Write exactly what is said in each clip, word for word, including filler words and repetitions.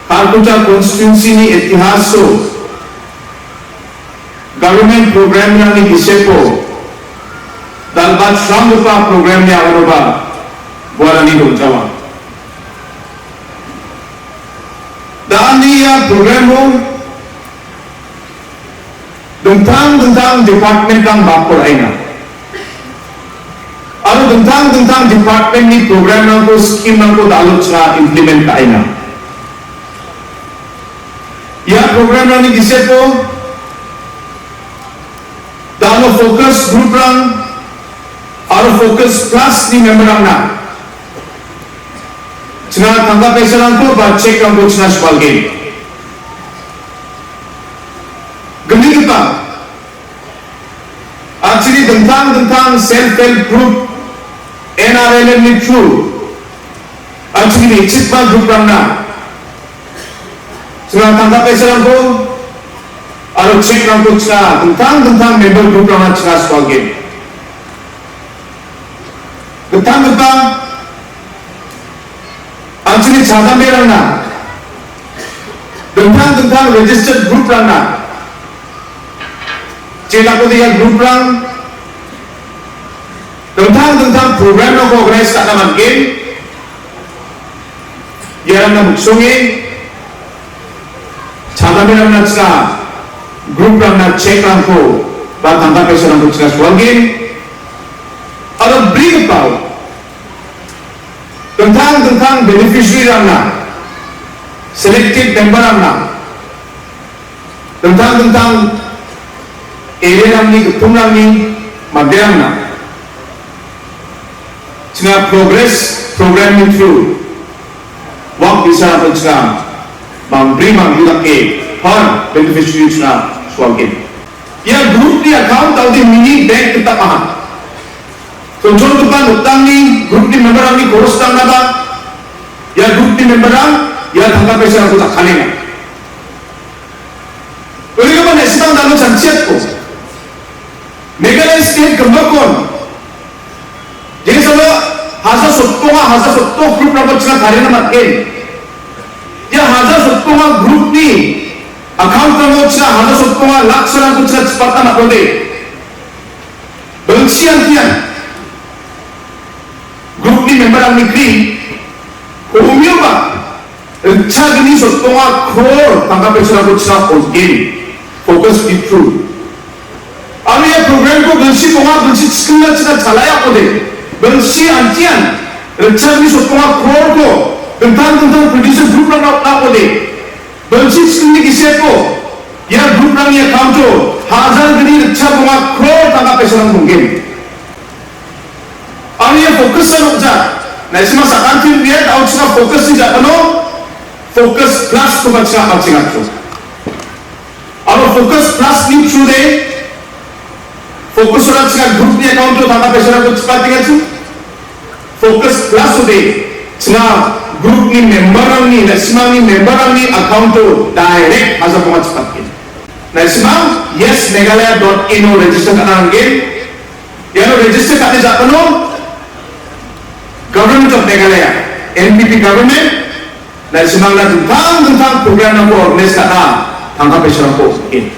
Kalkuta constituency-ni itihaso government program-rangni gisepo dal·batramgipa program-ni aganoba guarani dongjawa. Da·alni ia program-o dingtang dingtang department-rang bak ra·enga. Aro dingtang dingtang department-ni program-rangko, scheme-rangko da·alo chinga implement ka·enga. Ia program-rangni gisepo da·alo focus group-rang aro focus plus-ni member-rangna chinga tangka paisarangko ba check-rangko chinga sualgen. Gimigipa actually dingtang dingtang self help group, N R L M-ni through actually me·chikma group-rangna chinga tangka paisarangko aro check-rangko chinga dingtang dingtang member group-rangna chinga sualgen. Dingtang dingtang an·chingni chadamberangna, dingtang dingtang registered group-rangna, jelakode ia group-rang dingtang dingtang program-rangko organize ka·na man·gen. Iarangna miksonge chadamberangna chinga group-rangna check-rangko ba tangka paisarangko chinga sualgen. Aro brigipao dingtang dingtang beneficiary-rangna, selected member-rangna, dingtang dingtang area-rangni gipinrangni manderangna chinga progress program-ni through work visa-rangko chinga mangbri manggu dake per beneficiary chinga sualgen. Ia group-ni account-aode mini bank gita aha. Chonchongipa nokdangni group-ni member-rangni koros dangnaba ia group-ni member-rang ia tangka paisarangko jakkalenga. Uni gimin na·simang dalo chanchiatko. Meghalaya state gimikon. Jengsalo hajar sottonga, hajar sotto group-rangko chinga tarina man·gen. Ia hajar sottonga group-ni account-rango chinga hajar sottonga laksarangko chinga chipatna man·ode. Bilsi antian group-ni member-rangni kri, komioba ritchagni sottonga crore tangka paisarangko chinga on·gen, focus-ni through. Aro ia program-ko bilsi bonga, bilsi chikinga chinga chalaiakode, bilsi antian ritchagni sottonga crore-ko dingtang dingtang producer group-rangna on·akode, bilsi chikinni giseko ia group-rangni account-o hajar gni ritchag bonga crore tangka paisarang donggen. Aro ia focus-an ong·ja. Na·simang sakantin biat auchina focus-ni jakano focus plus-koba chinga apalchingatko. Aro focus plus-ni through-de focus-ona chinga group-ni account-o tangka paisarangko chipatengachi. Focus plus-ode chinga group-ni member-rangni, na·simangni member-rangni account-o direct hajar bonga chipatgen. Na·simang yes meghalaya dot in-o register ka·na nanggen. Iano register ka·na jakano Government of Meghalaya, N P P government, na·simangna dingtang dingtang program-rangko organize ka·na tangka paisarangko on·gen.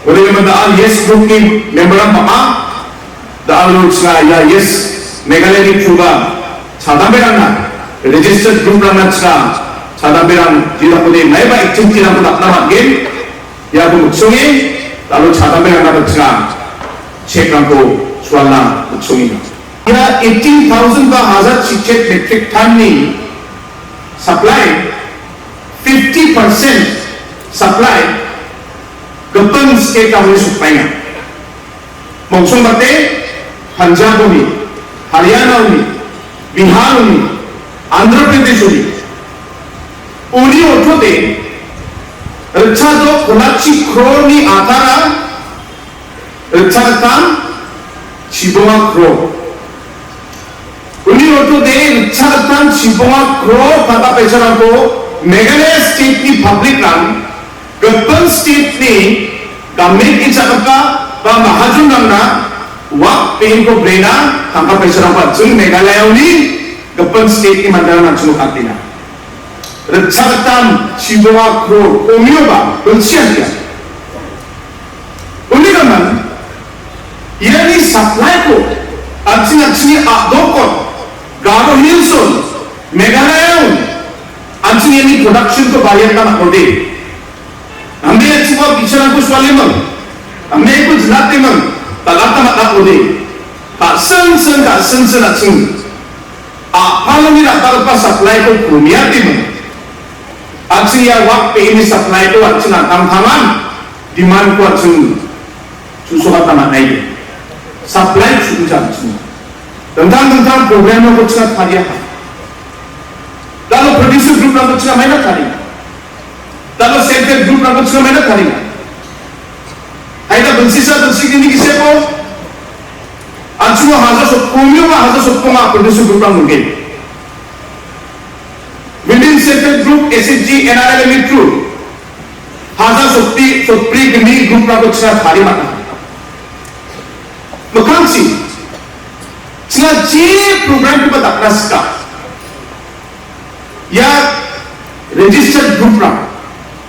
Uni gimin da·al yes group-ni member-rang bang·a, da·alo chinga ia yes Meghalaya-ni through-ba chadamberangna, registered group-rangna chinga chadamberang jedakode maiba activity-rangko dakna man·gen. Iako miksonge, da·alo chadamberangna chinga check-rangko sualna miksongenga. Ia eighteen thousand ba hajar chichet metric ton-ni supply, fifty percent supply gipin state-rangni sokbaenga. Mongsongbate Punjab-oni, Haryana-oni, Bihar-oni, Andhra Pradesh-oni. Uni ortode ritchadok kolachi crore-ni atara ritchagittam chibonga crore. Uni ortode ritchagittam chibonga crore tangka paisarangko Meghalaya state-ni public-rang gipin state-ni gamen ge·chakgipa ba mahajonrangna wak bank-ko brena tangka paisarangko an·ching Meghalaya-oni gipin state-ni manderangna an·ching katenga. Ritchagittam chibonga kror omioba bilsiantia. Unigimin iani supply-ko an·ching an·chingni a·dokon Garo Hills-on, Meghalaya-on an·ching iani production-ko bariatna man·ode. Name an·chingba bi·sarangko sualeming, name iko jinateming, dal·atna man·a ode. Ka·singsin, ka·singsin an·ching a·paloni ra·bagipa supply-ko komiateming. An·ching ia wak be·eni supply-ko an·ching an·tangtangan demand-ko an·ching chu·sogatna man·aide. Supply chu·ija an·ching. Dingtang dingtang program-rangko chinga tariaha. Dalo producer group-rangko chinga maina taria. Dalo self help group-rangko chinga maina taria. Aida bilsisa bilsignini giseko an·chingo hajar sotbonga, hajar sotbonga producer group-rang donggen. Within self help group, S H G, N R L M E group, hajar sotbri, sotbri gni group-rangko chinga tari man·a. Mikkangchi, chinga je program-koba dakna sika. Ia registered group-rang,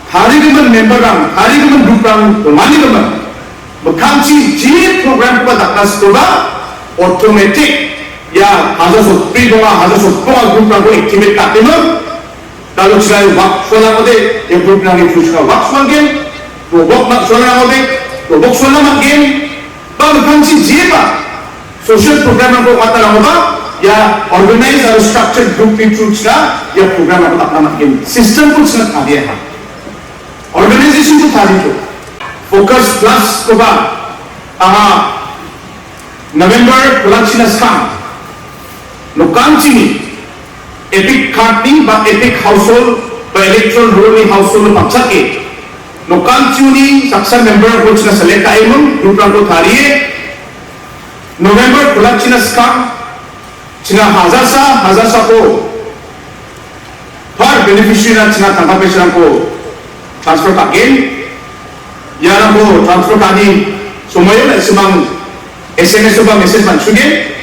tarigimin member-rang, tarigimin group-rang donganigimin, mikkangchi je program-koba dakna sikoba, automatic ia hajar sotbri donga, hajar sotbonga group-rangko activate ka·atenga. Dalo chinga wak suala ong·ode, ia group-rangni through chinga wak sualgen, dobok mak suala ong·ode, dobok suala man·gen, ba mikkangchi jeba social program-rangko ong·atarangoba, ia organized aro structured group-ni through chinga ia program-rangko dakna man·gen. System-ko chinga tariaha. Organization-ko tarito. Focus Plus-koba anga November kolachina skang, nokanchini EPIC card-ni ba EPIC household ba electoral roll-ni household-o pangchake, nokanchioni saksa member-rangko chinga select ka·eming, group-rangko tarie, November kolachina skang, chinga hajarsa, hajarsako per beneficiary-na chinga tangka paisarangko transfer ka·gen. Iarangko transfer ka·ani somoio na·simang S M S-o ba message man·chugen.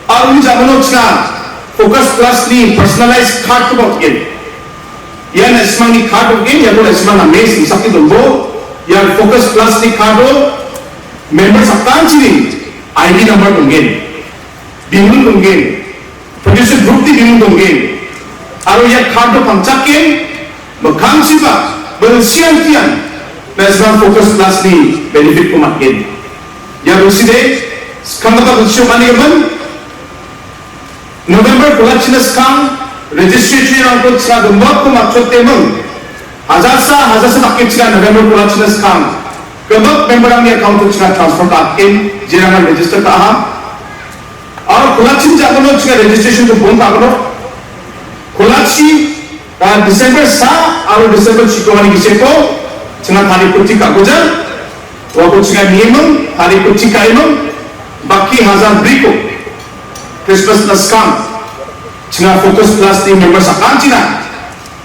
Aro uni ja·mano chinga Focus Plus-ni personalized card-koba on·gen. Ia na·simangni card on·gen, iako na·simang name singsake donbo. Ia Focus Plus-ni card-o member sakanchini I D number dongen. Bimung dongen. Producer group-ni bimung dongen. Aro ia card-o pangchaken, mikkangchiba, bilsiantian, National Focus Plus-ni benefit-ko man·gen. Ia bilside, skanggipa bilsio manigimin, November kolachina skang, registration-rangko chinga gimikko matchoteming, hajarsa, hajarsa dake chinga November kolachina skang, gimik member-rangni account-o chinga transfer ka·atgen, jerangan register ka·aha. Aro kolachina ja·mano chinga registration-ko bong ka·gnok. Kolachi, ah, December sa aro December chikongani giseko chinga tarikko tik ka·goja. Uako chinga nieming, tarikko tik ka·eming, baki hajar briko Christmas-na skang chinga Focus Plus-ni member sakanchina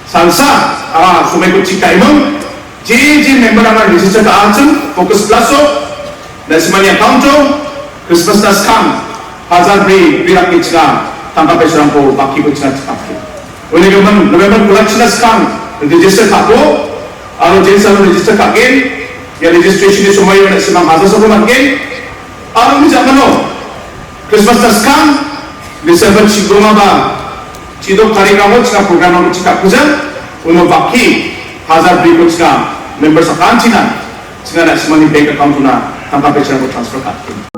salsa, ah, somoiko tik ka·eming, je je member-rangna register ka·achim, Focus Plus-o, na·simangni account-o, Christmas-na skang, hajar bri, bri dakni chinga, tangka paisarangko bakiko chinga chikapke. Unigimin November kolachina skang, register ka·bo, aro je salo register ka·gen, ia registration-ni somoio na·simang hajarsako man·gen, aro uni ja·mano, Christmas-na skang, December chibonga ba, chidok tarikrango chinga program-rangko chikapkuja, uno baki, hajar briko chinga, member sakanchina, chinga na·simangni bank account-ona tangka paisarangko transfer ka·atgen.